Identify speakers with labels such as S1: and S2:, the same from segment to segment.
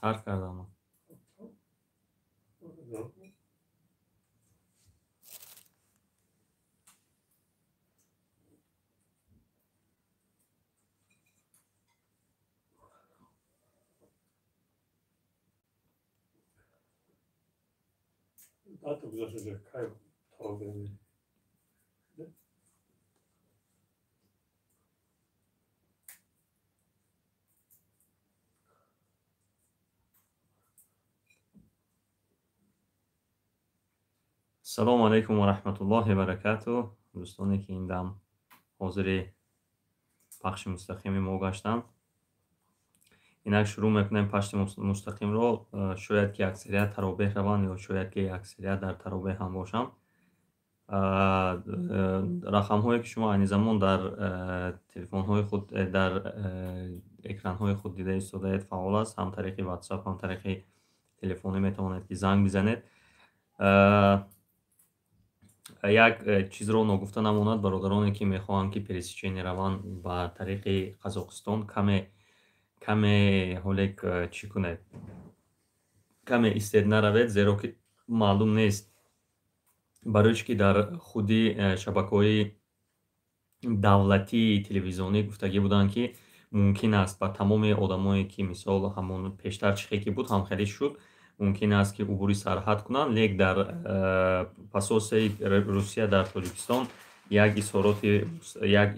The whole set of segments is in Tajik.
S1: Сар кардам. Салому алайкум ва раҳматуллоҳи ва баракатуҳ. Дӯстоне ки ин дам ҳозири пахши мустақими мо гаштанд, инак шурӯъ мекунем пахши мустақимро. Шояд ки аксарият таробеҳ раванд ё шояд ки аксарият дар таробеҳ ҳам бошанд. Рақамҳое ки шумо айни замон дар телефонҳои худ, дар экранҳои худ дида истодаед, фаъол аст. Ҳам тариқи WhatsApp, ҳам тариқи телефонӣ метавонед ки занг бизанед. Як чизро ногуфта намонад, бародароне ки мехоҳанд ки пересечение раванд ба тариқи Қазоқистон, каме ҳолек чӣ кунед, каме истед, наравед, зеро ки маълум нест, барои чӣ ки дар худи шабакаҳои давлатии телевизионӣ гуфтагӣ буданд, ки мумкин аст ба тамоми одамое ки мисол ҳамон пештар чихе ки буд, ҳамхелӣ шуд, мумкин аст ки убури сарҳад кунанд, лек дар посольствои Русия дар Тоҷикистон як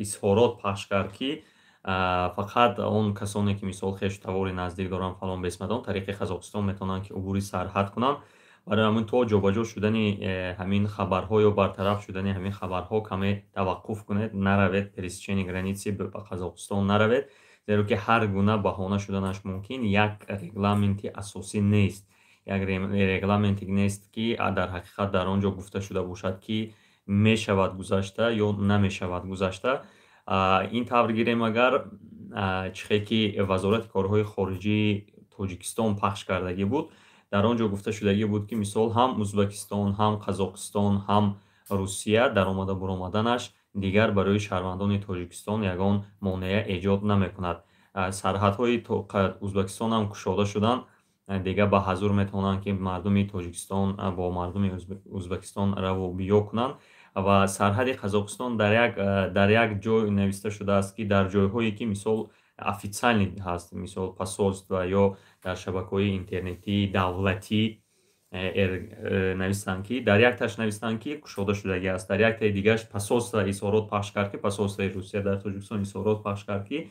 S1: изҳорот пахш кард, ки фақат он касоне ки мисол хешу тавори наздик доранд, фалон бесмадон, тариқи Қазоқистон метавонанд ки убури сарҳад кунанд. Барои ҳамин то ҷобаҷо шудани ҳамин хабарҳо ё бартараф шудани ҳамин хабарҳо каме таваққуф кунед, наравед, пересечение границы ба Қазоқистон наравед, зеро ки ҳар гуна баҳона шуданаш мумкин. Як регламенти асосӣ нест, як регламенте нест, ки дар ҳақиқат дар он ҷо гуфта шуда бошад, ки мешавад гузашта ё намешавад гузашта. Ин тавр гирем, агар чихе ки Вазорати корҳои хориҷии Тоҷикистон пахш кардагӣ буд, дар он ҷо гуфта шудагӣ буд, ки мисол ҳам Узбекистон, ҳам Қазоқистон, ҳам Русия даромада буромаданаш дигар барои шаҳрвандони Тоҷикистон ягон монеа эҷод намекунад. Сарҳадҳои Узбекистон ҳам кушода шуданд, дигар ба ҳазур метавонанд, ки мардуми Тоҷикистон бо мардуми Узбекистон раву биё кунанд. Ва сарҳади Қазоқистон дар як ҷой нависта шудааст, ки дар ҷойҳое ки мисол официалӣ ҳаст, мисол посольство ё дар шабакаҳои интернетии давлатӣ навистанд, ки дар якташ навистанд, ки кушода шудагӣ аст, дар яктаи дигараш посольство изҳорот пахш кард, ки посольствои Русия дар Тоҷикистон изҳорот пахш кард, ки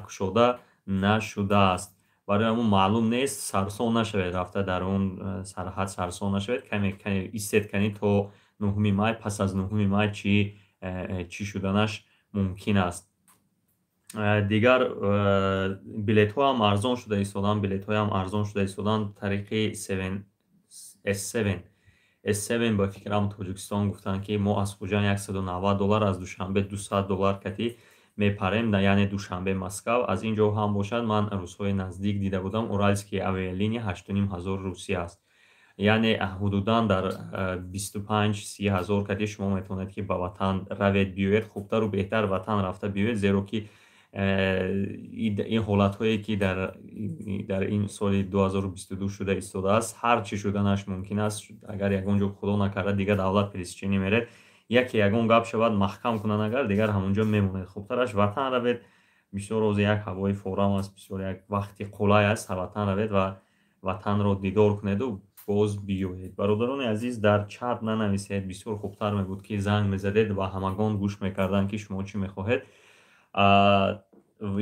S1: кушода нашудааст. Барои ҳамун маълум нест, сарсон нашавед, рафта дар он сарҳад сарсон нашавед, каме истед кани то 9 май. Пас аз 9 май чӣ шуданаш мумкин аст. Дигар билетҳо ҳам арзон шуда истоданд, билетҳоям арзон шуда истоданд тариқи S7. S7 ба фикрам Тоҷикистон гуфтанд, ки мо аз Хуҷанд $190, аз Душанбе $200 кати мепарем, яъне Душанбе Москав. Аз ин ҷо ҳам бошад, ман рӯзҳои наздик дида будам, Уральские авиалинии 8500 Русия аст. Яъне ҳудудан дар 25-30 ҳазор кати шумо метавонед, ки ба ватан равед биёед, хубтару беҳтар ватан рафта биёед, зеро ки ин ҳолатҳое ки дар ин соли 2022 шуда истодааст, ҳар чӣ шуданаш мумкин аст. Агар ягон ҷо, худо накарда, дигар давлат пересечение меред, яке ягон гап шавад, маҳкам кунанд, агар дигар ҳамонҷо мемонед. Хубтараш ватан равед. Бисёр рози як ҳавои форам аст, бисёр як вақти қулай аст, ватан равед ва ватанро дидор кунеду боз биёед. Бародарони азиз, дар чат нанависед, бисёр хубтар мебуд, ки занг мезадед ва ҳамагон гӯш мекарданд, ки шумо чӣ мехоҳед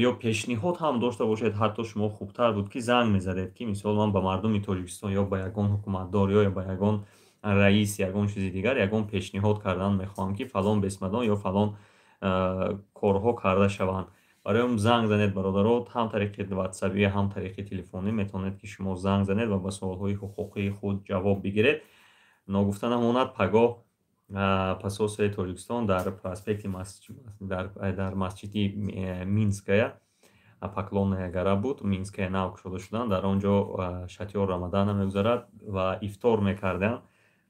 S1: ё пешниҳод ҳам дошта бошед. Ҳатто шумо хубтар буд, ки занг мезадед, ки мисол ман ба мардуми Тоҷикистон ё ба ягон ҳукуматдор ё ба ягон раис, ягон чизи дигар, ягон пешниҳод кардан мехоҳам, ки фалон бесмадон ё фалон корҳо карда шаванд. Барои он занг занед, бародаро, ҳам тариқи ватсапӣ, ҳам тариқи телефонӣ метавонед, ки шумо занг занед ва ба суолҳои ҳуқуқии худ ҷавоб бигиред. Ногуфта намонад, пагоҳ посольствои Тоҷикистон дар проспекти дар масҷиди Минская, Поклонная гора буд, Минская нав кушода шуданд, дар он ҷо шатёр Рамадана мегузарад ва ифтор мекарданд.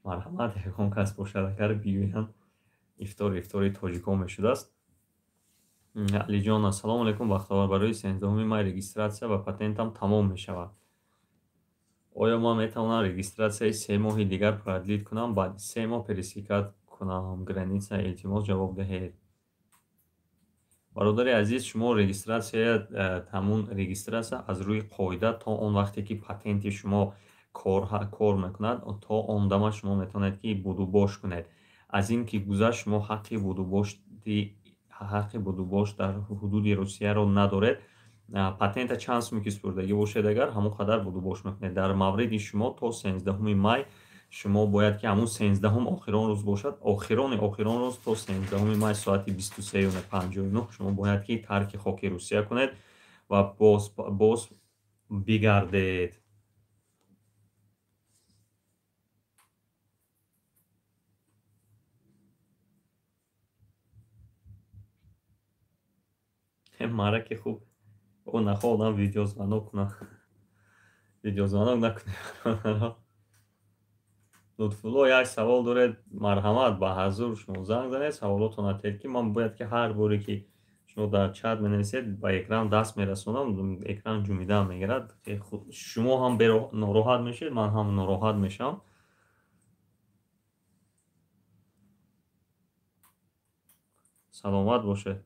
S1: Марҳамат, ягон кас бошад, агар биёянд, ифтор ифтори тоҷикон мешудааст. Алиҷон, ассалому алайкум, бахтовар, барои 13 май регистрация ва патентам тамом мешавад. Оё ман метавонам регистратсияи 3 моҳи дигар продлить кунам, баъди 3 моҳ пересекать кунам граница? Илтимос, ҷавоб диҳед. Бародари азиз, шумо регистратсия, тамун регистратсия аз рӯи қоида то он вақте ки патенти шумо кор мекунад, то он дама шумо метавонед ки будубош кунед. Аз ин ки гузашт, шумо ҳаққи будубош дар ҳудуди Русияро надоред. Патента чанд суми ки супурдагӣ бошед, агар ҳамон қадар будубош мекунед. Дар мавриди шумо то 13 май шумо бояд ки ҳамун 13 охирон рӯз бошад, охирони охирон рӯз то 13 май соати 23:59 шумо бояд ки тарки хоки Русия кунед ва боз бигардед. Мара ки хуб о нахоҳам видеозвонок кунам. Видеозвонок накунем. Лутфулло, як савол доред, марҳамат, ба ҳазур шумо занг занед, саволотонро тед, ки ман бояд ки ҳар боре ки шумо дар чат менависед, ба экран даст мерасонам, экран ҷумида мегирад. Шумо ҳам нороҳат мешавед, ман ҳам нороҳат мешавам. Саломат бошед.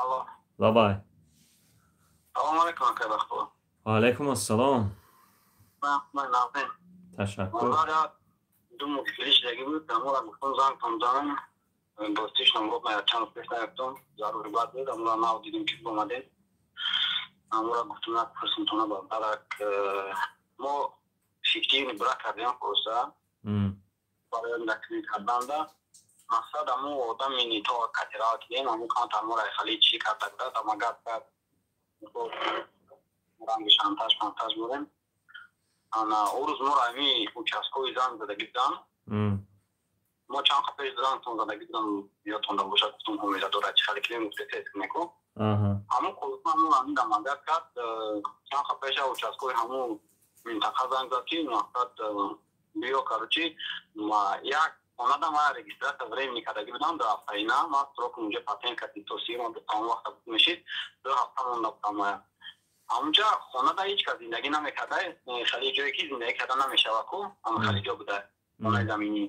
S2: Алло.
S1: Лабай.
S2: Салом алейкум, акай Бахтулло.
S1: Ва алейкум ассалом. Ташаккур.
S2: Ду мушкили шудагӣ буд, амора гуфтам зангтон занам, дӯстиш номрод мая чанд рӯз пеш наёфтам, зарури бад буд, амора нав дидем ки омадем. Амора гуфтам як пурсимтона барак мо фиктивни брак кардем хулоса. Барои документ карданда мақсад аму одами нито катирал кидем, аму канта амора хали чӣ карда буда, амагар кард ранги шантаж пантаж бурем. Ана о рӯз моро ами участкови занг задагӣ буданд. Мо чанд қат пеш зангтон задагӣ будам, ёдтонда бошад, гуфтум ҳомила дорад, чӣ хали кидем, гуфте тест кунеку. Ҳамун хулоса ҳамун ами дамагар кард, чанд қат пеша участкови ҳамун минтақа занг зад, ки мақсад биё, короче, як хонада ман регистратсия времени кардагӣ будам ду ҳафтаина, ман срокам унҷа патент кардем то сима буд, то он вақта мешид, 2 ҳафта монда будам. Ҳамунҷа хонада ҳеҷ кас зиндагӣ намекарда, хеле ҷое ки зиндагӣ карда намешава ку, ҳама хеле ҷо буда, хонаи заминӣ.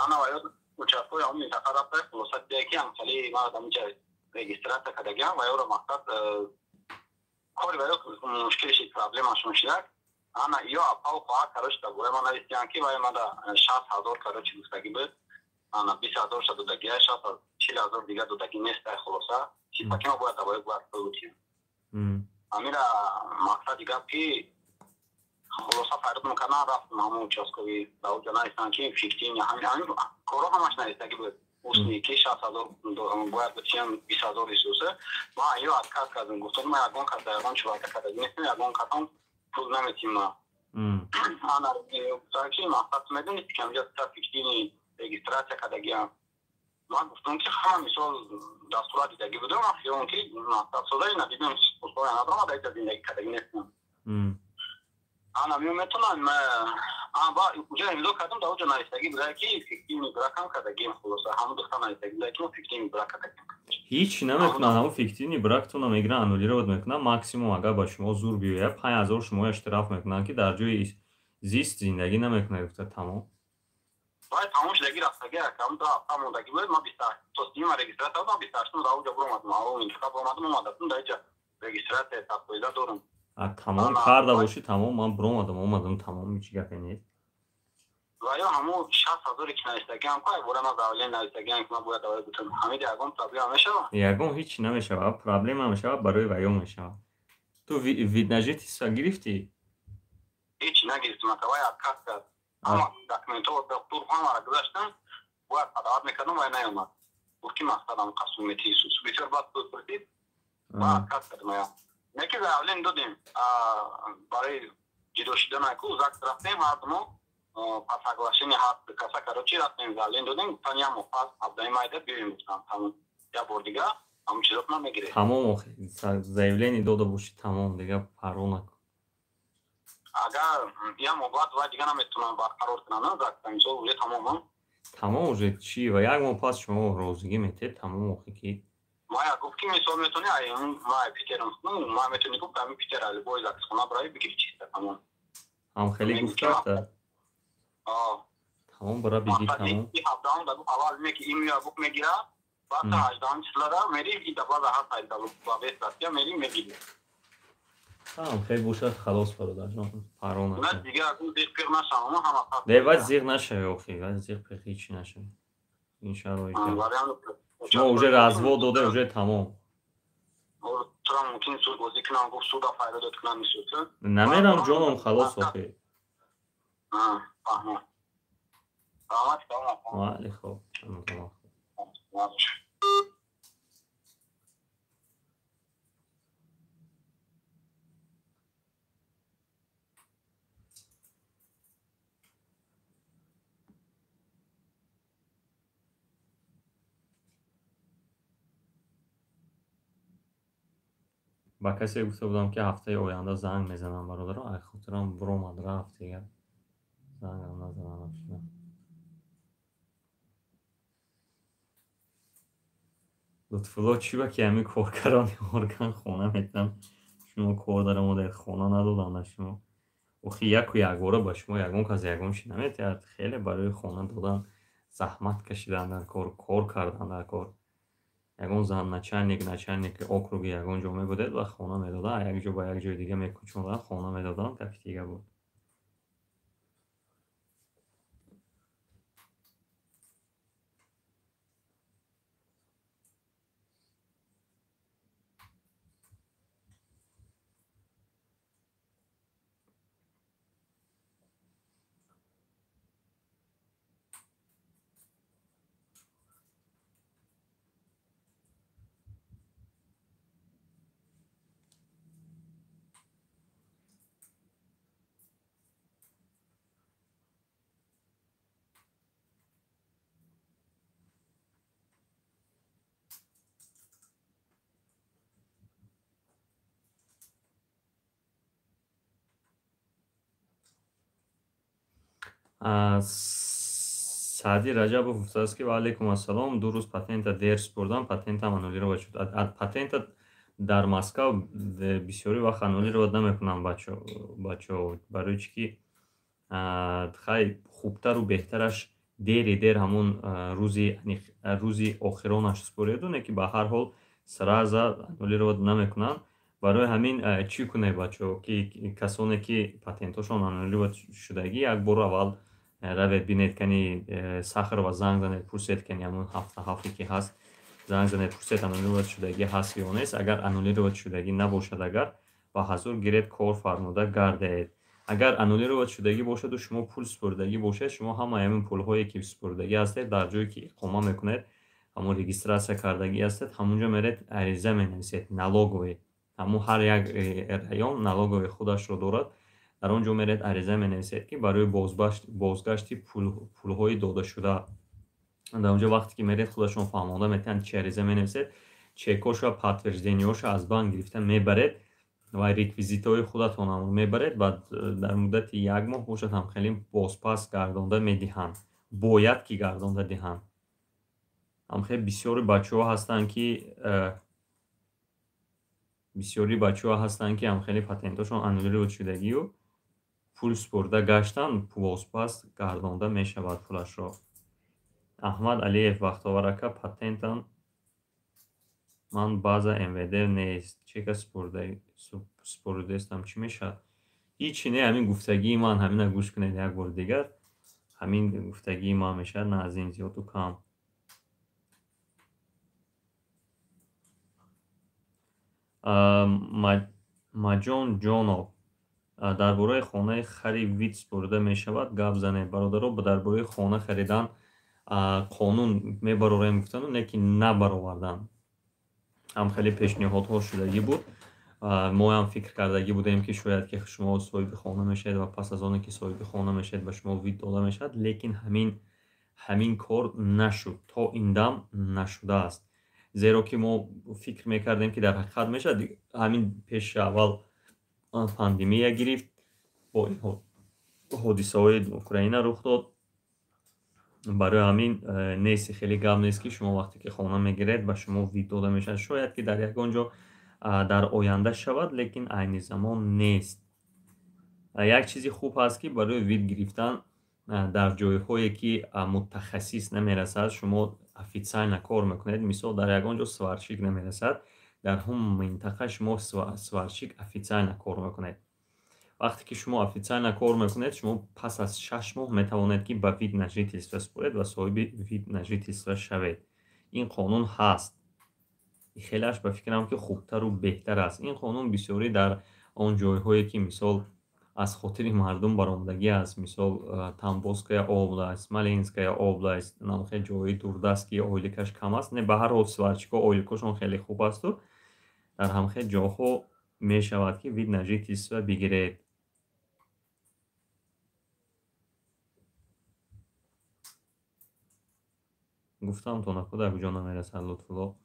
S2: Ана ва ёд участкови ҳамун минтақа рафта, хулоса дидае ки ҳам хеле ман ҳамунҷа регистратсия кардагиам ва ёро мақсад кори ва ё мушкили шид, проблемашон шидак. Ана ё апау хоҳар, короче, дар бораи ман навистиям ки вай мада 60 000, короче, гуфтагӣ буд. Ана 20 000 ша додагия, 40 000 дига додагӣ нест, ай хулоса. Чиза ки ма бояд дар бораи бояд бигӯем. Амира мақсади гап ки хулоса файрод мекардам, рафтам ҳамон участкови, дар оҷа навистам ки фиктивни, ҳамин корҳо ҳамаш навистагӣ буд. Устни ки 60 000 бояд битиям, 20 000 исуса. Ман ё отказ кардам, гуфтам ман ягон кас ягон чувака кардагӣ нестам, ягон касам пул наметим ма. Ана гуфтам ки мақсад медонисти ки ҳамҷа фиктивни регистратсия кардагиам. Ман гуфтам ки ҳама мисол дастурат дидагӣ будам, ман хиёлам ки мақсадсоза ина дидам, условия надорам, дар инҷа зиндагӣ кардагӣ нестам. Ана миё метавонам, ба уҷа имзо кардам, дар уҷа навистагӣ буда ки фиктивни бракам кардагием, хулоса ҳамун духтар навистагӣ буда ки мо фиктивни брак кардагием.
S1: Ҳеҷ намекунанд, ҳамун фиктивни брактонро мегиранд, аннулировать мекунанд, максимум агар ба шумо зур биёяд, 5 000 шумоя штраф мекунанд ки дар ҷои зист зиндагӣ намекунед, гуфта тамом.
S2: Вай тамом шудагӣ рафтагӣ, ҳамун 2 ҳафта мондагӣ буд, ман 28 то сима регистратсия будам, 28 дар уҷа буромадам, ҳамун минтақа буромадам, омадам, дар инҷа регистратсия сабтоида дорам.
S1: Тамом карда бошӣ, тамом, ман буромадам, омадам, тамом, ҳеҷ гапе нест.
S2: Ва ё ҳамун 60 000 ки навистагиам, ку бора ман заявление навистагиам ки ман бояд давай бутам, ҳамин ягон проблема мешавад?
S1: Ягон ҳеҷ намешавад, проблема мешавад барои ваё мешавад. Ту вид на жительство гирифтӣ?
S2: Ҳеҷ нагирифтам, ака, вай отказ кард. Ҳама документҳо, доктор ҳамаро гузаштам, бояд подават мекардам, вай наёмад. Гуфт ки мақсадам қасум мети Исус. Бисёр бад пурсид, ва отказ кардам я. Неки заявление додем, барои ҷудо шудан ку ЗАГС рафтем, ҳар думо по соглашению ҳар каса, короче, рафтем, заявление додем, гуфтан як моҳ пас 17 майда биёем, гуфтан, тамом. Як бор дига Ҳамун чизотна мегиред.
S1: Тамом охи, заявление дода бошӣ, тамом, дига парво накун.
S2: Агар я моҳ баъд ва дига наметавонам барқарор кунам, на ЗАГСа, мисол уже тамом.
S1: Тамом уже чӣ? Ва як моҳ пас шумо розигӣ метед, тамом охи ки.
S2: Мая гуфт ки мисол метавонӣ ай май Питерам, ну май метавонӣ гуфт ами Питер али бой ЗАГСхона барои бигири чиста тамом.
S1: Ҳам хеле гуфтаста? Тамом бара биги тамом.
S2: Ҳафтаҳум да гуфт аввал меки имя гуфт мегира, баъд та ҳаждаҳум числада мери и да баъда ҳафт ҳаждаҳ ба вест Россия мери мегири.
S1: Тамом хел бошад халос бародарҷон, парво накун.
S2: На дига акун зиқ пиқ нашавам ҳама.
S1: Не вай зиқ нашавӣ охи, вай зиқ пиқ ҳеҷ нашавӣ. Иншаллоҳ. Шумо уже развод дода, уже тамом.
S2: Тура мумкин суд бозӣ кунам, гуфт суда файда кунам мисуд.
S1: Намерам ҷоном, халос охи.
S2: Фаҳмам. Раҳмат, тамом.
S1: Вале хоб. Тамом. Ба касе гуфта будам ки ҳафтаи оянда занг мезанам бародаро, ай хотирам буромад рафт дигар. Зангам назанам шуда. Лутфулло чӣ ба ки ҳамин коргарони орган хона метаванд, шумо кор даромадед, хона надоданд на шумо. Охи яку якбора ба шумо ягон кас ягон чи наметиҳад. Хеле барои хона додан заҳмат кашидан дар кор, кор кардан дар кор. Ягон зан начальники округи ягон ҷо мебудед ва хона медоданд, як ҷо ба як ҷои дига мекӯчонданд, хона медоданд, гапи дига буд. Саъди Раҷабов гуфтааст ки ва алайкум ассалом, 2 рӯз патента дер супурдам, патентам аннулировать шуд. Патента дар Москав бисёри вақт аннулировать намекунанд бачаҳо, барои чӣ ки хай хубтару беҳтараш дери дер ҳамун рӯзи охиронаш супуреду, не ки ба ҳар ҳол сразу аннулировать намекунанд. Барои ҳамин чӣ кунед бачаҳо, ки касоне ки патентҳошон аннулировать шудагӣ, як бор аввал равед бинед кани Сахарова занг занед, пурсед кани ҳамун ҳафта ҳафте ки ҳаст, занг занед пурсед аннулировать шудагӣ ҳаст ё нест. Агар аннулировать шудагӣ набошад, агар ба ҳазур гиред кор фармуда гардед. Агар аннулировать шудагӣ бошаду шумо пул супурдагӣ бошед, шумо ҳамаи ҳамин пулҳое ки супурдагӣ ҳастед дар ҷое ки иқома мекунед, ҳамон регистрация кардагӣ ҳастед, ҳамунҷо меред ариза менависед налоговый. Ҳамун ҳар як район налоговый худашро дорад. Дар он ҷо меред ариза менависед ки барои бозгашти пулҳои додашуда. Дар он ҷо вақте ки меред худашон фаҳмонда метавонанд чи ариза менависед, чекҳоша, подтверждениҳоша аз банк гирифта мебаред ва реквизитҳои худатонам мебаред, баъд дар муддати як моҳ бошад ҳам хеле бозпас гардонда медиҳанд. Бояд ки гардонда диҳанд. Ҳам хеле бисёри бачаҳо ҳастанд ки бисёри бачаҳо ҳастанд ки ҳам хеле патентҳошон аннулировать шудагию пул супурда гаштанд, бозпас гардонда мешавад пулашро. Аҳмад Алиев Бахтовар ака, патентам ман база МВД нест, чека супурдаистам, чӣ мешавад? Ҳичи не, ҳамин гуфтагии ман, ҳамина гӯш кунед як бори дигар, ҳамин гуфтагии ман мешавад, на аз ин зиёду кам. Маҷон Ҷонов дар бораи хонаи хари вид супурда мешавад гап занед. Бародаро, дар бораи хона харидан қонун мебарорем гуфтану, не ки набаровардан. Ҳам хеле пешниҳодҳо шудагӣ буд. Моам фикр кардагӣ будем ки шояд ки шумо соҳиби хона мешавед ва пас аз оне ки соҳиби хона мешавед ба шумо вид дода мешавад, лекин ҳамин кор нашуд, то ин дам нашудааст. Зеро ки мо фикр мекардем, ки дар ҳақиқат мешавад. Ҳамин пеши аввал пандемия гирифт, бо ин ҳодисаҳои Украина рух дод. Барои ҳамин нест, хеле гап нест, ки шумо вақте ки хона мегиред, ба шумо вид дода мешавад. Шояд ки дар ягон ҷо дар оянда шавад, лекин айни замон нест. Як чизи хуб ҳаст, ки барои вид гирифтан дар ҷойҳое ки мутахассис намерасад, шумо официально кор мекунед. Мисол, дар ягон ҷо сварщик намерасад, дар ҳамон минтақа шумо сварщик официально кор мекунед. Вақте ки шумо официально кор мекунед, шумо пас аз 6 моҳ метавонед, ки ба вид на жительство супоред ва соҳиби вид на жительство шавед. Ин қонун ҳаст. Хелеаш ба фикрам, ки хубтару беҳтар аст. Ин қонун бисёрӣ дар он ҷойҳое ки, мисол, аз хотири мардум баромадагӣ аст, мисол, Тамбовская область, Смоленская область, намхел ҷойҳои дурдаст, ки ойликаш кам аст. Не, ба ҳар ҳол сварщик ҳо ойликошон хеле хуб асту дар ҳамхел ҷоҳо мешавад, ки вид на жительство бигиред. Гуфтам то наку дар куҷо намерасад, Лутфулло.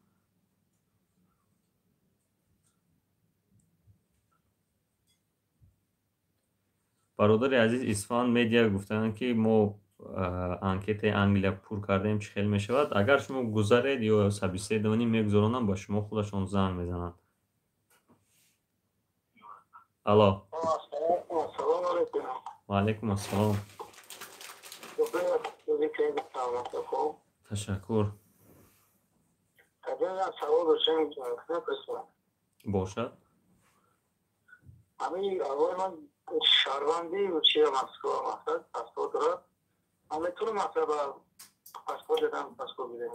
S1: Бародари азиз, Исфаҳан Медиа гуфтанд, ки мо анкетаи Англия пур кардем, чӣ хел мешавад? Агар шумо гузаред ё собеседование мегузаронанд, ба шумо худашон занг мезананд. Алло. Ваалайкум ассалом. Ташаккур. Бошад.
S2: Шаҳрванди чия Москва, мақсад, паспорт дорад. Ман метавонам, мақсад, ба паспорт дадам, паспорт гирем?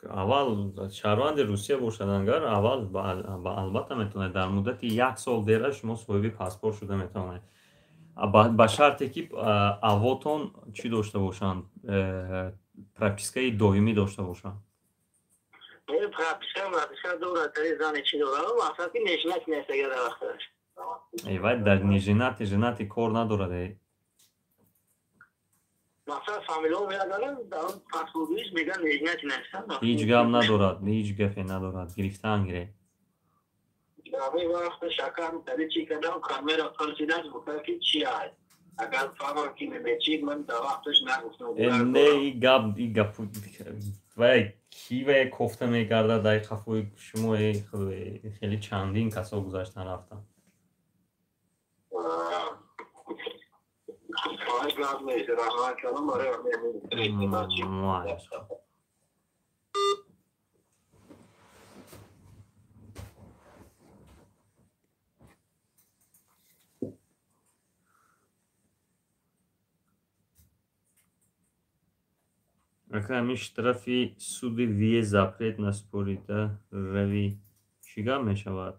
S1: Аввал шаҳрванди Русия бошад, ангар аввал албатта метавонед. Дар муддати як сол дера шумо соҳиби паспорт шуда метавонед, ба шарте ки авотон чӣ дошта бошанд, пропискаи доимӣ дошта бошанд.
S2: Прописка дорад, зани чӣ дорад, мақсад, ки неженатый нест агар дар вақташ.
S1: Вай дар неженатый, женатый кор надорад.
S2: Мақсад, фамилиҳо меадаранд, дар паспортиш мегӯянд неженатый нестам.
S1: Ҳеҷ гап надорад, ҳеҷ гапе надорад, гирифтаан гире.
S2: Вақте шакар тари чӣ кардам, камера пурсидааст, гуфта ки чи аст, агар фаҳмам ки мечи, ман дар вақташ нагуфтам.
S1: Не, и гап, и гап вай ки вай кофта мегардад дар қафои шумо? Хеле чандин касо гузаштан рафтанд.
S2: Гап нест, раҳмат кардам барои.
S1: Ака, ҳамин штрафи суди вие запрет наспорида рави, чӣ гап мешавад?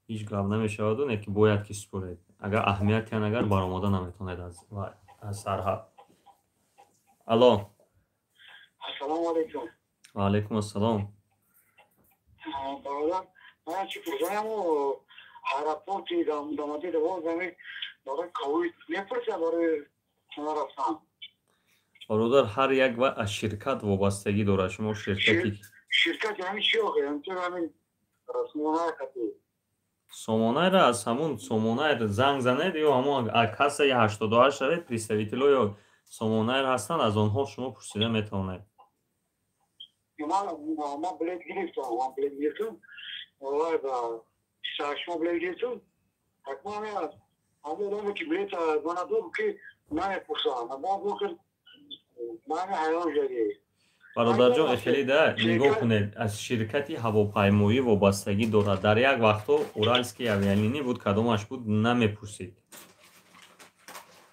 S1: Ҳеҷ гап намешаваду, не ки бояд ки супоред. Агар аҳамият тиҳанд, агар баромада наметавонед аз сарҳад. Алло.
S2: Ассалому алайкум.
S1: Ваалайкум ассалом.
S2: Бародар, ман чӣ пурсам, аэропорти Домодедово зами барои ковид мепурсам, барои рафтан?
S1: Бародар, ҳар як ва аз ширкат вобастагӣ дорад. Шумо ширкати
S2: Ширкати ҳамин чи охи, ҳамин
S1: Сомонайра, аз ҳамун Сомонайр занг занед ё ҳамон кассаи 88 шавед, представитель ҳои Сомонайр ҳастанд, аз онҳо шумо пурсида метавонед.
S2: Ман билет гирифтам, ман билет гирифтам, шумо билет гирифтам, ҳатман ҳамон одаме ки билет мана дод, ки намепурсам, ман ҳайрон шудӣ.
S1: Бародарҷон, хеле да нигоҳ кунед, аз ширкати ҳавопаймоӣ вобастагӣ дорад. Дар як вақтҳо Уральские авиалинии буд, кадомаш буд, намепурсид,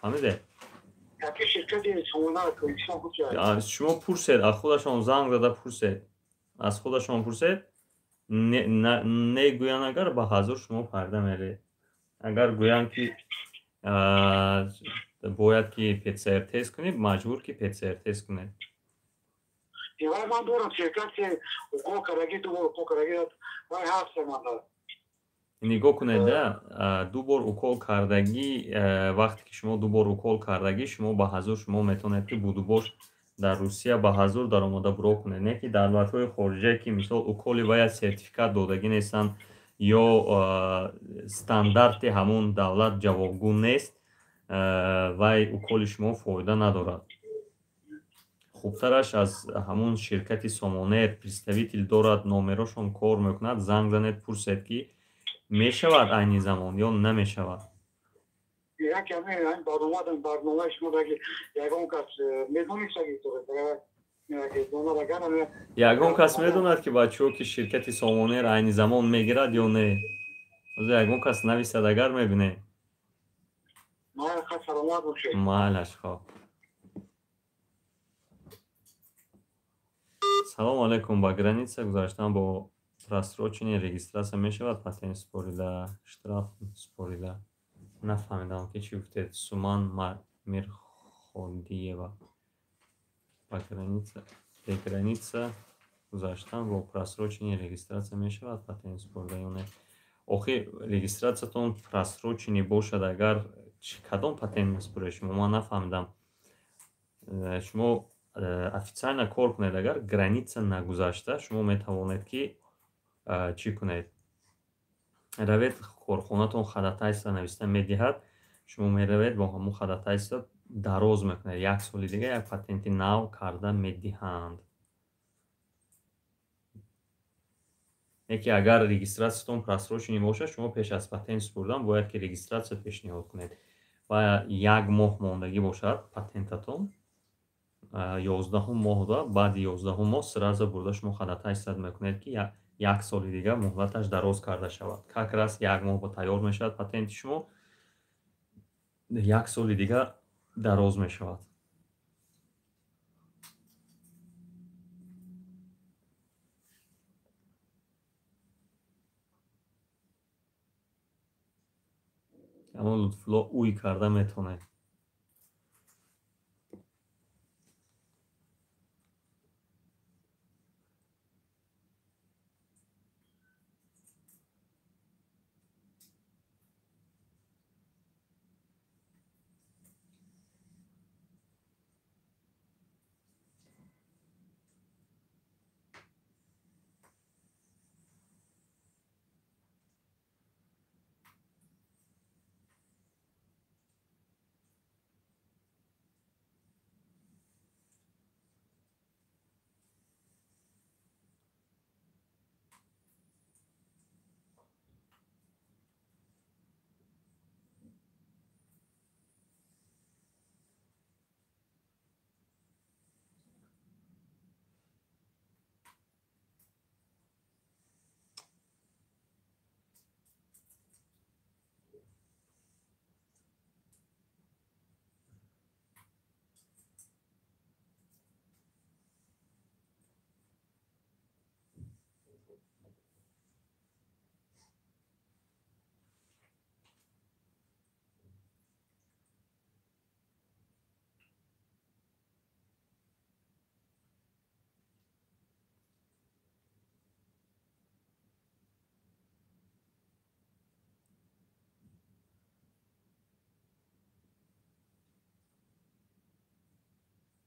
S1: фаҳмиде? Шумо пурсед, аз худашон занг зада пурсед, аз худашон пурсед. Негӯянд, агар ба ҳазур шумо парда меред. Агар гӯянд, ки бояд ки ПЦР тест кунед, маҷбур ки ПЦР тест кунед.
S2: Ман дорам ширкати укол кардаги, ду бор укол кардаги, вай ҳаст ман.
S1: Нигоҳ кунед да, ду бор укол кардагӣ, вақте ки шумо ду бор укол кардагӣ, шумо ба ҳазур шумо метавонед, ки будубош Дар Русия ба ҳазур даромада буро кунед. Не ки давлатҳои хориҷа, ки мисол уколи вая сертификат додагӣ нестанд ё стандарти ҳамон давлат ҷавобгӯ нест, вай уколи шумо фоида надорад. Хубтараш аз ҳамон ширкати Сомонер представитель дорад, номерошон кор мекунад, занг занед, пурсед, ки мешавад айни замон ё намешавад. Ягон кас медонад, ки бачаҳо, ки ширкати Сомонер айни замон мегирад ё не? Ҳозир ягон кас нависад, агар мебинем. Майлаш, хоб. Салому алайкум. Ба граница гузаштан бо просроченная регистрация мешавад патент супорида, штраф супорида? Нафаҳмидам, ки чӣ гуфтед. Суман Мирходиева. Ба граница гузаштан бо просроченная регистрация мешавад патент супорида ё не? Охир регистратсиятон просроченный бошад, агар кадом патент месупоред шумо? Ман нафаҳмидам. Шумо официально кор кунед, агар граница нагузашта, шумо метавонед, ки чӣ кунед? Равед, корхонатон ходатайство нависта медиҳад, шумо меравед, бо ҳамон ходатайство дароз мекунед, як соли дига як патенти нав карда медиҳанд. Не ки агар регистратсиятон просроченный бошад, шумо пеш аз патент супурдан бояд ки регистратсия пешниҳод кунед ва як моҳ мондагӣ бошад патентатон, 11 моҳда, баъди 11 моҳ сразу бурда шумо ходатайство мекунед, ки як соли дига муҳлаташ дароз карда шавад. Как раз як моҳ ба тайёр мешавад патенти шумо, як соли дига дароз мешавад. Аммо Лутфулло уй карда метавонед.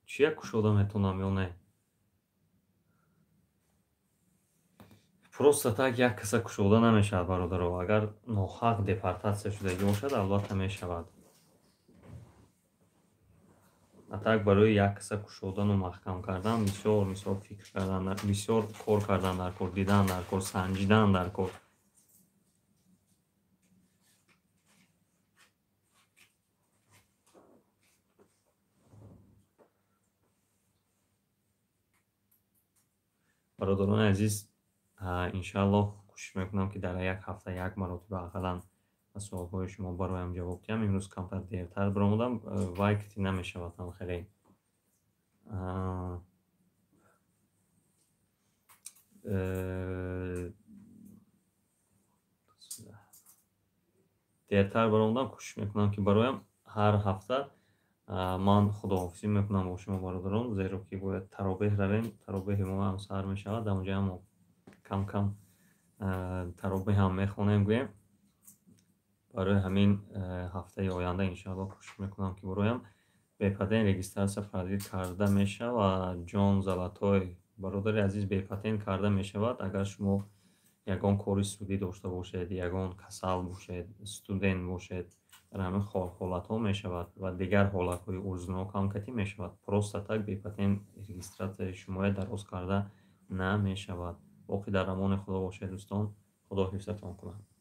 S1: Чия кушода метавонам ё не? Просто так як каса кушода намешавад, бародаро. Агар ноҳақ депортатсия шудагӣ бошад, албатта мешавад. А так барои як каса кушодану маҳкам кардан бисёр мисол фикр кардан, бисёр кор кардан дар кор, дидан дар кор, санҷидан дар кор. Бародарони азиз, иншааллоҳ кӯшиш мекунам, ки дар як ҳафта як маротиба ақаллан ба суолҳои шумо бароям ҷавоб диҳам. Имрӯз камтар дертар баромадам, вай кити намешавад ҳам хеле. Дертар баромадам, кӯшиш мекунам, ки бароям ҳар ҳафта. Ман худоҳофизӣ мекунам бо шумо, бародарон, зеро ки бояд таробеҳ равем. Таробеҳи мо ҳам сар мешавад, дар онҷа ҳам кам-кам таробеҳ ҳам мехонем, гӯем. Барои ҳамин ҳафтаи оянда иншоаллоҳ кӯшиш мекунам, ки бароям. Бепатент регистрация продлить карда мешавад? Ҷон Золотой, бародари азиз, бепатент карда мешавад, агар шумо ягон кори судӣ дошта бошед, ягон касал бошед, студент бошед. Дар ҳамин ҳолатҳо мешавад ва дигар ҳолатҳои узрнок ҳам катӣ мешавад. Просто так бепатент регистрация и шумоя дароз карда намешавад. Боқӣ дар амони Худо бошед, дӯстон. Худо ҳифзатон кунад.